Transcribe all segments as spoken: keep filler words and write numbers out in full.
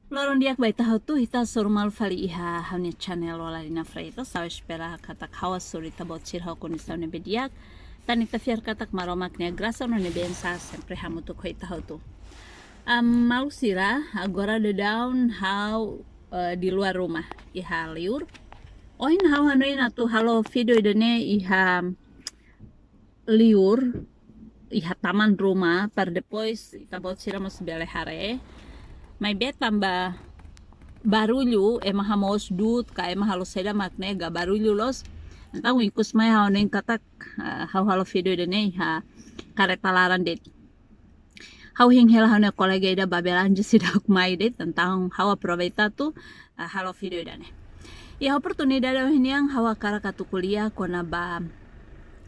Loron di'ak ba ita hotu, ita hasoru malu fali iha ha'u-nia channel Walalina Freitas. Ha'u espera katak ha'u hasoru ita-boot sira ho kondisaun ne'ebé di'ak. Tan ita fiar katak Maromak nia grasa no nia bensa sempre hamutuk ho ita hotu. Am, maluk sira, agora daudaun ha'u, eh, di luar rumah, iha liur. Ohin ha'u hanoin atu halo vídeo ida-ne'e iha liur, iha taman ruma, para depois ita-boot sira mós bele haree. Maibé tanba barullu, ema hamoos du'ut ka ema halo saida mak ne'e ga barullu loos. Entaun ikus mai ha'u hanoin katak, eh, ha'u halo vídeo ida-ne'e iha kareta laran de'it. Ha'u hein hela ha'u-nia kolega ida ba belanja seidauk mai de'it, entaun ha'u aproveita atu, ah, halo vídeo ida-ne'e. Iha oportunidade ohin nian ha'u hakarak atu ko'alia kona-ba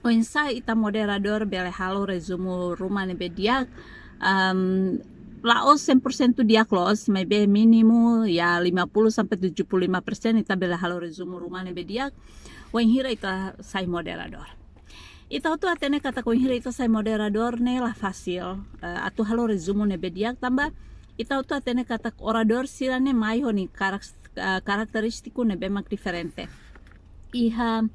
oinsá ita moderadór bele halo rezumu ruma ne'ebé di'ak, am, la'ós cem por cento di'ak loos, maibé mínimu iha lima puluh sampai tujuh puluh lima persen ita bele halo rezumu ruma ne'ebé di'ak, wainhira ita sai moderadór. Ita hotu hatene katak wainhira ita sai moderadór ne'e la fasil, eh, atu halo rezumu ne'ebé di'ak tanba ita hotu hatene katak oradór sira-ne'e mai ho nia karak-, eh, karakterístiku ne'ebé mak diferente. Iha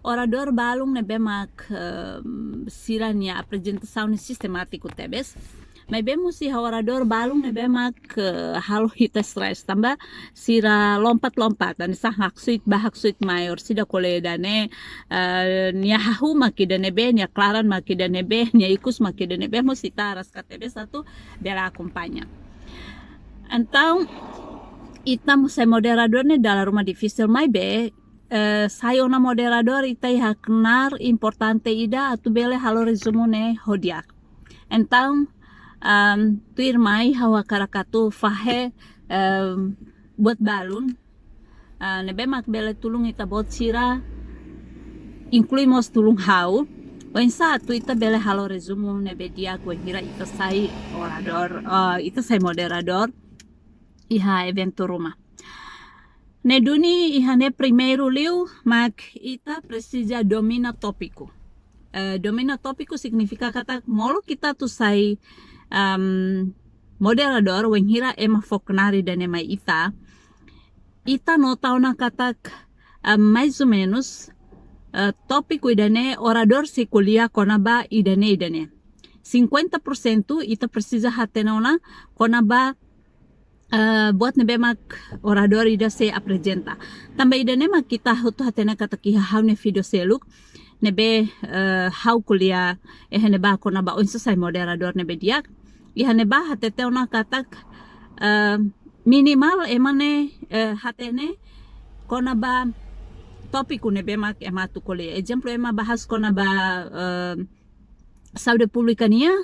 oradór balun ne'ebé mak, eh, sira-nia aprezentasaun ne'e sistemátiku tebes. Maibé mós iha oradór balun ne'ebé mak, eh, halo ita stress tanba sira lompat-lompat, hanesan haksoit bá haksoit mai, orsida ko'alia ida-ne'e, eh, nia hahú mak ida ne'ebé, nia klaran mak ida ne'ebé, nia ikus mak ida ne'ebé, mós ita araska tebes atu bele akompaña. Entaun, ita mós sai moderadór ne'e dala ruma difisil, maibé, eh, sai ona moderadór ita iha knaar importante ida atu bele halo rezumu ne'e ho di'ak. Entaun, am, tuirmai ha'u hakarak atu fahe, am, buat balun, ah, ne'ebé mak bele tulun ita-boot sira, inklui mós tulun ha'u, oinsá atu ita bele halo rezumu ne'ebé di'ak wainhira ita sai oradór, ah, ita sai moderadór iha eventu ruma. Ne'e duni iha ne'e primeiru liu mak ita presiza domina tópiku. Eh, domina tópiku signifika katak molok ita atu sai, am, moderadór wainhira ema fó knaar ida-ne'e mai ita. Ita nota ona katak, am, mais ou menus, eh, tópiku ida-ne'e oradór sei ko'alia kona-ba ida-ne'e, ida-ne'e. Cinquenta por cento ita presiza hatene ona kona-ba, eh, buat ne'ebé mak oradór ida sei aprezenta. Tanba ida-ne'e mak ita hotu hatene katak iha ha'u-nia vídeo seluk ne'ebé, eh, ha'u ko'alia iha ne'ebá kona-ba oinsá sai moderadór ne'ebé di'ak. Iha ne'ebá hatete ona katak, eh, minimal ema ne'e, eh, hatene kona-ba tópiku ne'ebé mak ema atu ko'alia. Ezemplu, ema bahas kona-ba, eh, saúde públika nian,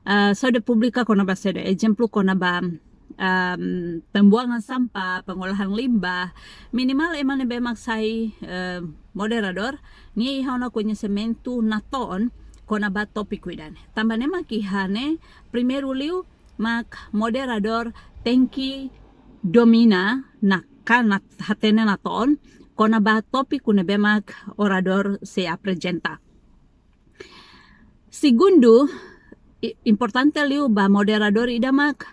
ah, saúde públika kona-ba saida, ezemplu kona-ba, am, pembuangan sampah, pengolahan limbah, minimal ema ne'ebé mak sai, eh, moderadór, nia iha ona koñesimentu natoon kona-ba tópiku ida-ne'e. Tanba ne'e mak iha ne'e, primeiru liu mak moderadór tenke domina no ka nat-, hatene natoon kona-ba tópiku ne'ebé mak oradór sei aprezenta. Segundu, i-, importante liu ba moderadór ida mak,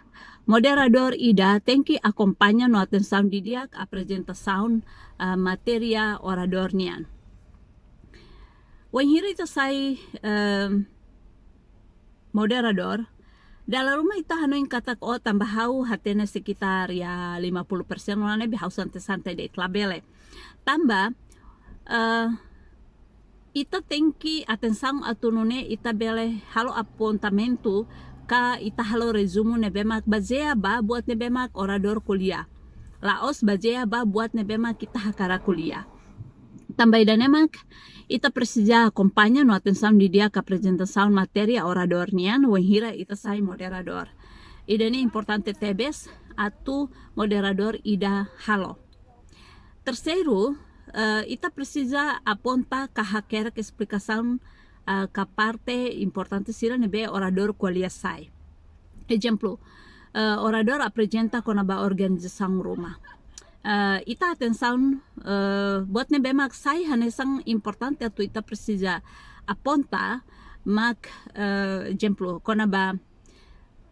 moderadór ida tenke akompaña no atensaun didi'ak aprezentasaun, ah, matéria oradór nian. Wainhira ita sai, em, moderadór, dala ruma ita hanoin katak, oh, tanba ha'u hatene sekitar iha lima puluh persen, ona ne'ebé ha'u sante-sante de'it, labele. Tanba, eh, ita tenke atensaun atu nune'e ita bele halo apontamentu ka ita halo rezumu ne'ebé mak bazeia ba buat ne'ebé mak oradór ko'alia. La'ós bazeia ba buat ne'ebé mak ita hakarak ko'alia. Tanba ida-ne'e mak ita presiza akompaña no atensaun didi'ak aprezentasaun matéria oradór nian wainhira ita sai moderadór. Ida-ne'e importante tebes atu moderadór ida halo. Terseiru, eh, ita presiza aponta ka hakerek esplikasaun, eh, ka parte importante sira ne'ebé oradór ko'alia sai. Ezemplu, eh, oradór aprezenta kona-ba organizasaun ruma. Eh, ita atensaun, eh, buat ne'ebé mak sai hanesan importante atu ita presiza aponta mak, eh, ezemplu, kona-ba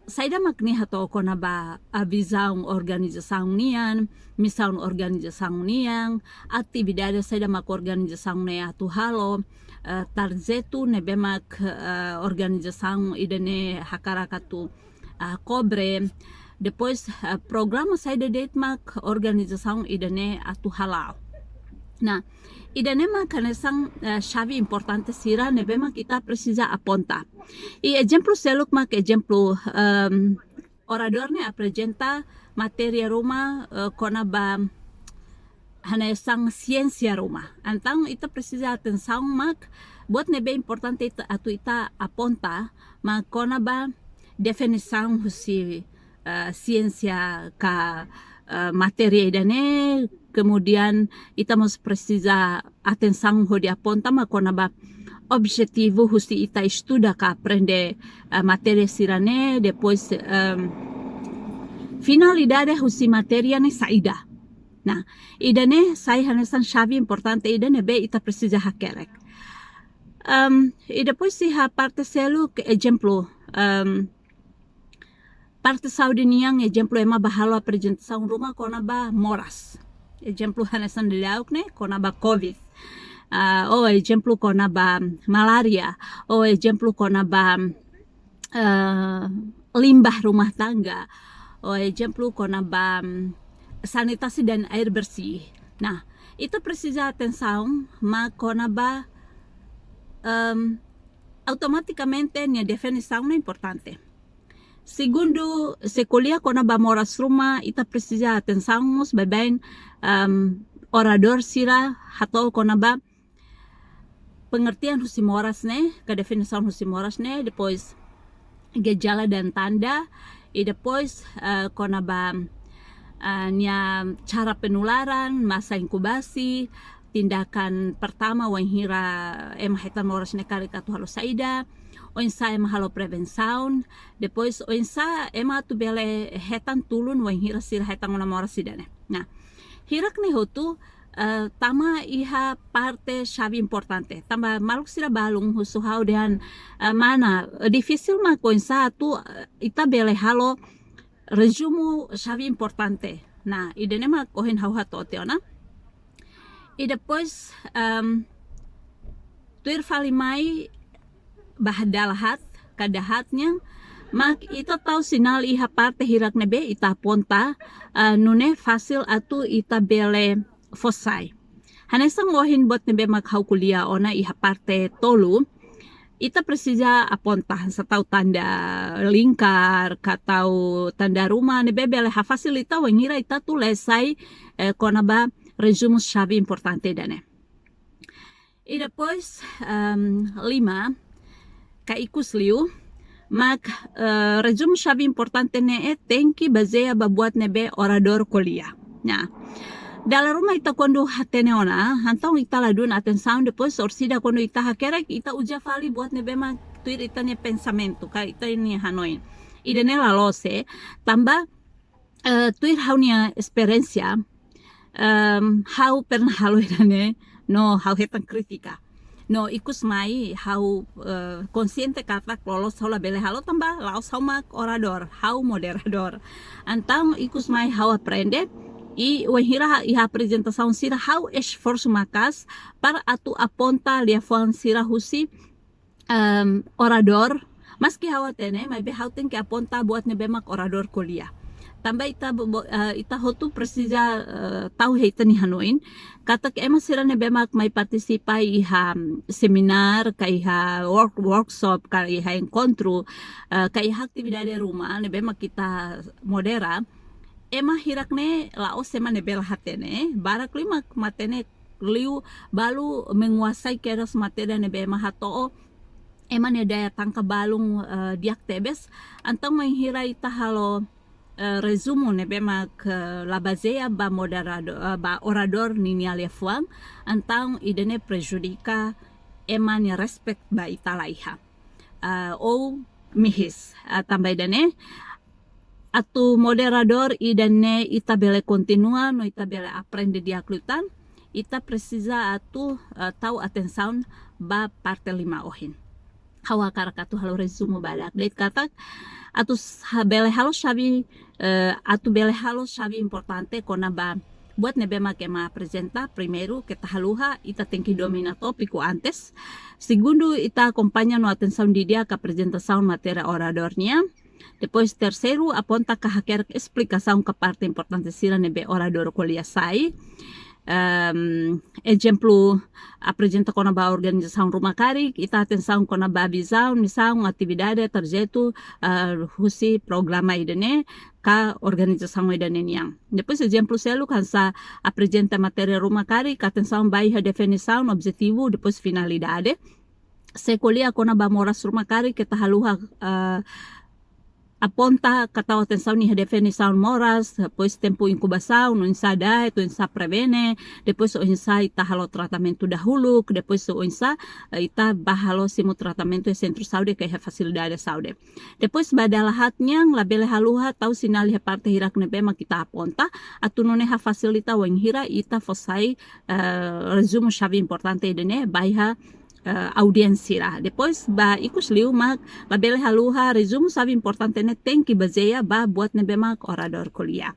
Saida mak nia hato'o kona-ba, ah, vizaun organizasaun nian, misaun organizasaun nian, atividade saida mak organizasaun ne'e atu halo, eh, tarjetu ne'ebé mak, eh, organizasaun ida-ne'e hakarak atu, ah, kobre. Depois, ah, programa saida de'it mak organizasaun ida-ne'e atu hala'o. Nah, ida-ne'e mak hanesan, eh, xave importante sira ne'ebé mak ita presiza aponta. I ezemplu seluk mak ezemplu, em, oradór ne'e aprezenta matéria ruma, eh, kona-ba hanesan siénsia ruma. Entaun ita presiza atensaun mak buat ne'ebé importante ita, atu ita aponta mak kona-ba definisaun husi, eh, siénsia ka, eh, matéria ida-ne'e, kemudian ita mós presiza atensaun hodi aponta mak kona-ba objetivu husi ita estuda ka aprende, eh, matéria sira-ne'e, depois, em, finalidade husi matéria ne'e saida. Nah, ida-ne'e sai hanesan xave importante ida ne'ebé ita presiza hakerek. Em, i depois iha parte seluk, ezemplu, em, parte saúde nian, ezemplu, ema bá halo aprezentasaun ruma kona-ba moras. Ezemplu, hanesan daudauk ne'e, kona-ba covid. Ah, ou ezemplu, kona-ba malária. Ou ezemplu, kona-ba, ah, limbah rumah tangga. Ou ezemplu, kona-ba, mm, sanitasi dan air bersih. Nah, ita presiza atensaun mak kona-ba, em, automatikamente nia definisaun ne'e importante. Segundu, se ko'alia kona-ba moras ruma, ita presiza atensaun mós baibain, em, oradór sira hato'o kona-ba pengertian husi moras ne'e, ka definisaun husi moras ne'e, depois gejala dan tanda, i depois, eh, kona-ba, eh, nia cara penularan, masa inkubasi, tindakan pertama wainhira ema hetan moras ne'e karik atu halo saida, oinsá ema halo prevensaun, depois oinsá ema atu bele hetan tulun wainhira sira hetan ona moras ida-ne'e. Nah, hirak ne'e hotu, eh, tama iha parte xave importante. Tanba maluk sira balun husu ha'u dehan, eh, mana, eh, difisil mak oinsá atu, eh, ita bele halo rezumu xave importante. Nah, ida-ne'e mak ohin ha'u hato'o tiha ona. I depois, em, tuir fali mai ba dala haat, ka dahaat nian, mak ita tau sinál iha parte hirak ne'ebé ita aponta, eh, nune'e fasil atu ita bele fó sai. Hanesan ohin buat ne'ebé mak ha'u ko'alia ona iha parte tolu, ita presiza aponta, se tau tanda lingkar, ka tau tanda ruma, ne'ebé bele hafasil ita wainhira ita atu lee sai, eh, kona-ba rezumu xave importante ida-ne'e. I depois, em, lima, ka ikus liu, mak, eh, rezumu xave importante ne'e tenke bazeia ba buat ne'ebé oradór ko'alia. Nah, dala ruma ita kuandu hatene ona, entaun ita ladún atensaun, depois orsida kuandu ita hakerek, ita uza fali buat ne'ebé mak tuir ita-nia pensamentu, ka ita-nia hanoin. Ida-ne'e la loos, tanba, eh, tuir ha'u-nia esperiénsia, em, ha'u pernah halo ida-ne'e, no ha'u hetan krítika. No ikus mai ha'u, eh, konsiente katak loloos ha'u labele halo tanba la'ós ha'u mak oradór, ha'u moderadór. Entaun ikus mai ha'u aprende, i wainhira iha aprezentasaun sira ha'u esforsu maka'as para atu aponta liafuan sira husi, em, oradór, maski ha'u hatene, maibé ha'u tenke aponta buat ne'ebé mak oradór ko'alia. Tanba ita bo-, bo-, eh, ita hotu presiza, eh, tau iha ita-nia hanoin katak ema sira ne'ebé mak mai partisipa iha, mm, seminár, ka iha work-, workshop, ka iha enkontru, eh, ka iha atividade ruma ne'ebé mak ita modera, ema hirak ne'e la'ós ema ne'ebé la hatene, barak liu mak matenek liu balu menguasai kedas matéria ne'ebé ema hato'o, ema nia daya tangkap balun, eh, di'ak tebes. Entaun wainhira ita halo, eh, rezumu ne'ebé mak, eh, la bazeia ba moderadór, eh, ba oradór ninia liafuan, entaun ida-ne'e prejudika ema nia respect ba ita la iha. Eh, ou mihis, eh, tanba ida-ne'e, atu moderadór ida-ne'e ita bele kontinua no ita bele aprende di'ak liután, ita presiza atu, eh, tau atensaun ba parte lima ohin. ha'u hakarak atu halo rezumu badak de'it katak, atu s-, ha-, bele halo xave, eh, atu bele halo xave importante kona-ba buat ne'ebé mak ema aprezenta. Primeiru, keta haluha, ita tenke domina tópiku antes. Segundu, ita akompaña no atensaun didi'ak aprezentasaun matéria oradór nian. Depois, terseiru, aponta ka hakerek esplikasaun ka parte importante sira ne'ebé oradór ko'alia sai. Ehm, ezemplu, aprezenta kona-ba organizasaun ruma karik, ita atensaun kona-ba vizaun, misaun, atividade, trajetu, eh, husi programa ida-ne'e ka organizasaun ida-ne'e nian. Depois, ezemplu seluk, hanesan aprezenta matéria ruma karik, atensaun ba iha definisaun, objetivu, depois finalidade. Se ko'alia kona-ba moras ruma karik, keta haluha, eh, aponta ka tau atensaun iha definisaun moras, depois tempu inkubasaun, oinsá da'et, oinsá prevene, depois oinsá ita halo tratamentu dahuluk, depois oinsá, eh, ita bá halo simu tratamentu iha sentru saúde ka iha fasilidade saúde. Depois ba dala haat nian, labele haluha tau sinál iha parte hirak ne'ebé mak ita aponta, atu nune'e hafasilita wainhira ita fó sai, eh, rezumu xave importante ida-ne'e ba iha, eh, audiénsia sira. Depois, ba ikus liu mak labele haluha rezumu xave importante ne'e tenke bazeia ba buat ne'ebé mak oradór ko'alia.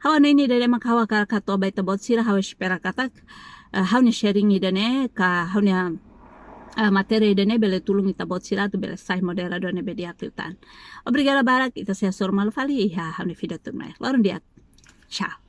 Ha'u hanoin ida-ne'e mak ha'u hakarak hato'o ba ita-boot sira, ha'u espera katak, eh, ha'u-nia sharing ida-ne'e ka ha'u-nia, eh, matéria ida-ne'e bele tulun ita-boot sira atu bele sai moderadór ne'ebé di'ak liután. Obrigada barak, ita sei hasoru malu fali iha ha'u-nia vídeo tuirmai. Loron di'ak. Tchau.